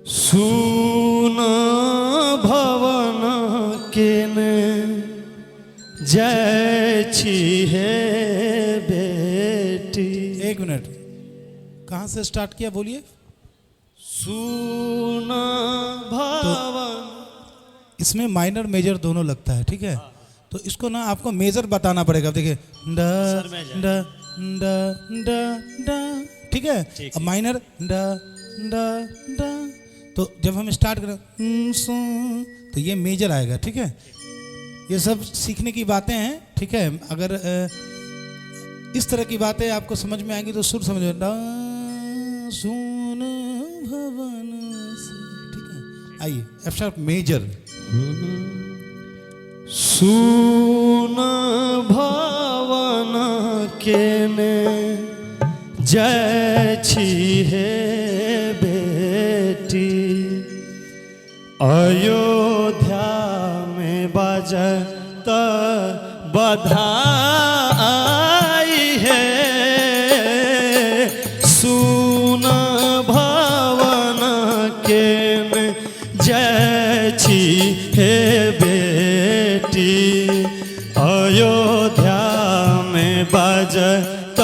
सुन भवन केने जय छी हे बेटी। एक मिनट, कहाँ से स्टार्ट किया बोलिए? सुन भवन। इसमें माइनर मेजर दोनों लगता है, ठीक है? तो इसको ना आपको मेजर बताना पड़ेगा। देखिए ड ड ड ड ड, ठीक है? अब माइनर ड ड ड, तो जब हम स्टार्ट करें सु, तो ये मेजर आएगा, ठीक है? ये सब सीखने की बातें हैं, ठीक है? अगर इस तरह की बातें आपको समझ में आएंगी तो सुर समझ में, ड सुन भवन से, ठीक है? आइए एफ शार्प मेजर। सुन भवन केने जय छी हे बेटी, अयोध्या में बजत बधाई है। सुन भवन केने जय छी हे बेटी, अयोध्या में बजत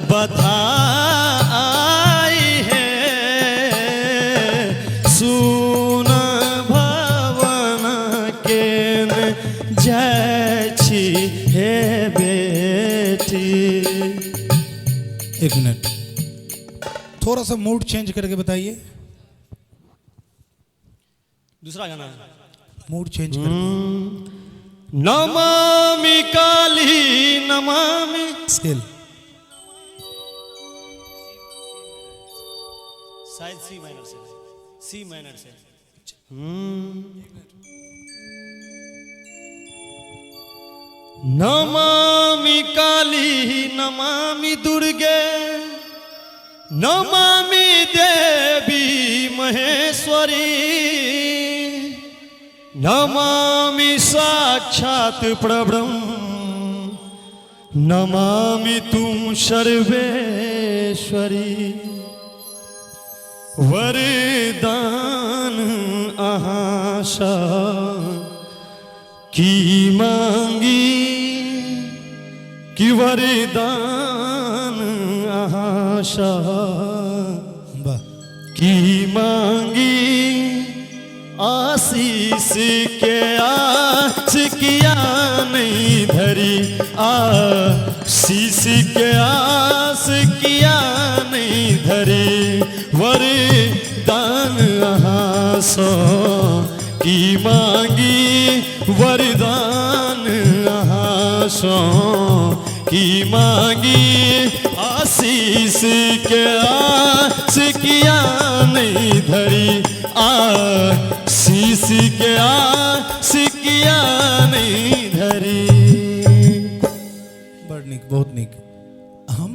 बधाई है। सुन भवन केने जय छी हे बेटी। एक मिनट, थोड़ा सा मूड चेंज करके बताइए। दूसरा गाना मूड चेंज करके। नमामि काली नमामि। स्केल शायद सी माइनर से, सी माइनर से। नमामि काली नमामि दुर्गे नमामि देवी महेश्वरी, नमामि साक्षात परब्रह्म नमामि तुम सर्वेश्वरी। वरदान अहाँ सँ की मांगी, कि वरदान अहाँ सँ वाह की मांगी, आशीष के आस किया नहीं धरी, आशीष के आस किया नहीं धरी। वरदान अहाँ सँ की मांगी, वरदान अहाँ सँ की मांगी, आशीष के आस किया नहीं धरी, आशीष के आस किया नहीं धरी। बड़ नीक, बहुत नीक। हम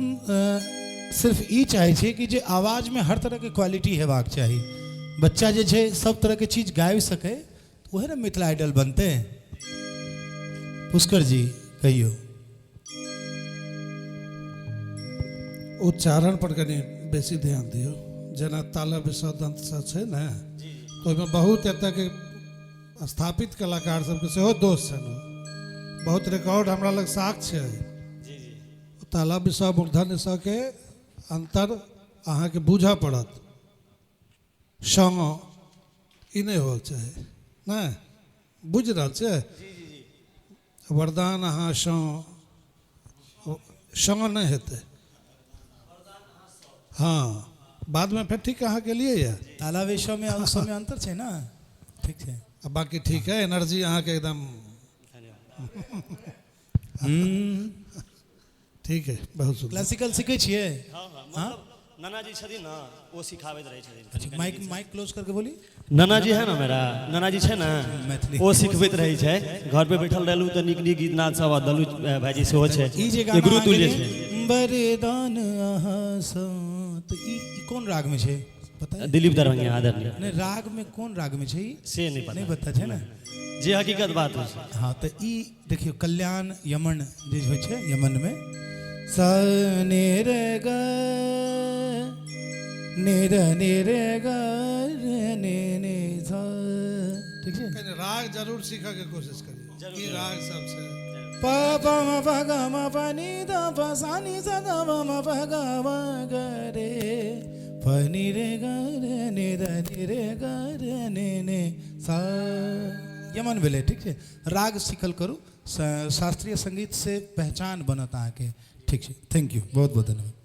सिर्फ ई चाहै छियै कि जे आवाजमे हर तरहके क्वालिटी हेबाक चाही। बच्चा जे छै सब तरहके चीज गाबि सकै, तऽ उएह ने मिथिला आइडल बनतै। पुष्कर जी कहियौ। उच्चारण पर कनि बेसी ध्यान दियौ। जेना तालव्य स दंत स छै ने, तऽ ओहिमे बहुत एतयके स्थापित कलाकार सबके सेहो दोष छनि। बहुत रिकॉर्ड हमरा लग साक्ष्य अइ। तालव्य स मूर्धन्य स के अंतर अहाँके बूझऽ पड़त। सङ्ग ई नहि होबक चाही, नहि बुझि रहल छियै? वरदान अहाँ सँ सङ्ग नहि हेतै। हँ, बादमे फेर ठीक अहाँ केलियै यऽ। तालावेशमे आ उसमे अंतर छै ने, ठीक छै। आ बाकी ठीक है, एनर्जी अहाँके एकदम ठीक है, बहुत सुंदर। क्लासिकल सीखै छियै? हँ हँ, मतलब नाना जी छथिन ने, ओ सिखाबैत रहै छथिन। अच्छा, माइक माइक क्लोज करके बोली। नाना जी है ना, मेरा नाना जी छै ने। मैथिली। ओ सिखबैत रहै छै। घर पे बैठल रहलहुँ तऽ नीक नीक गीत नाद सब, आ दलू भाईजी सेहो छै। ई जे गाना गुरु तुल्य अहाँके छै। वरदान अहाँ सँ, तऽ ई कोन राग में छै पता है? दिलीप दरभंगिया आदरणीय। नहि, राग में कोन राग में छै ई? से नहि पता। नहि पता छै ने। जे हकीकत बात होइ छै। हँ, तऽ ई देखियौ कल्याण यमन जे होइ छै, यमन में स ने रे ग नि ध नि रे ग रे नि नि ध। ठीक छै। कनि राग जरूर सीखऽके कोशिश करियौ, की राग सब छै। प प म प ग म प नि ध प सा नि सा ग म म प ग म ग रे प नि रे ग रे नि ध नि रे ग रे नि नि सा। यमन भेलै। ठीक छै, राग सीखल करू, शास्त्रीय संगीत से पहचान बनत अहाँके। ठीक छै, thank you, बहुत बहुत धन्यवाद।